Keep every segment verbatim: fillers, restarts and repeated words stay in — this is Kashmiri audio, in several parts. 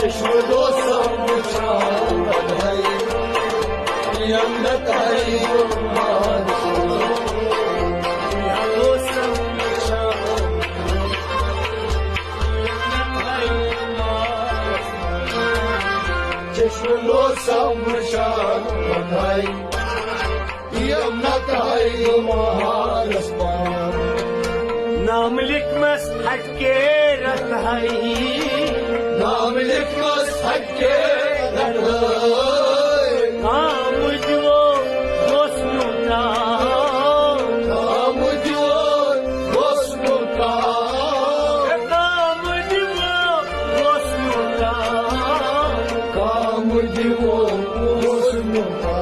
چشم دوستم وچھان بدہائی، یم نتائی مارس۔ چشم دوستم وچھان بدہائی، یم نتائی مارس پان۔ نام لیکھمس ہٹکے رتہائی۔ نام لیکھمس ہٹکے رتہائی۔ کام جو گوس نوتا۔ کام جو گوس نوتا۔ کام جو گوس نوتا۔ کام جو گوس نوتا۔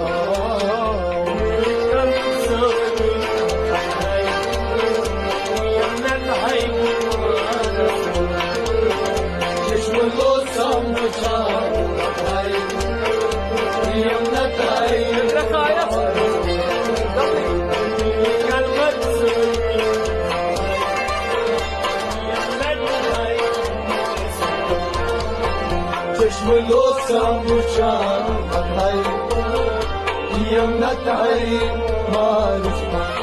چشم دوستم وچھان بدہائی، یم نتائی مارس پان۔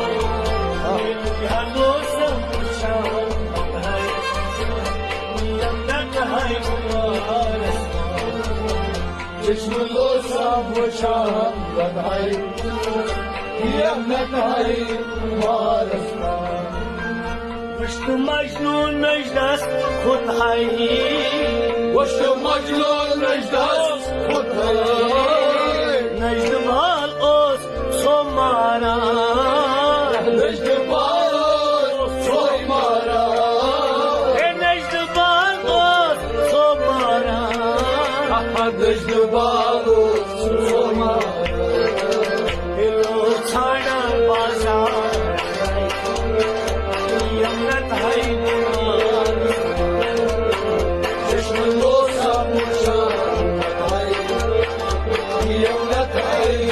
چشم دوستم وچھان بدہائی، یم نتائی مارس پان۔ وُچھ تہٕ مجنون نجدس خود ہائی۔ وُچھ تہٕ مجنون نجدس خود ہائی۔ نجد بال اوس سو ماران۔ نجد بال اوس سوے ماران۔ ہے نجد بال اوس سو ماران۔ نجد بال اوس سوے ماران۔ ہے لوگ ژھانڈان بازار۔ یم نتائی مارس۔ چشم دوستم وچھان بدہائی، یم نتائی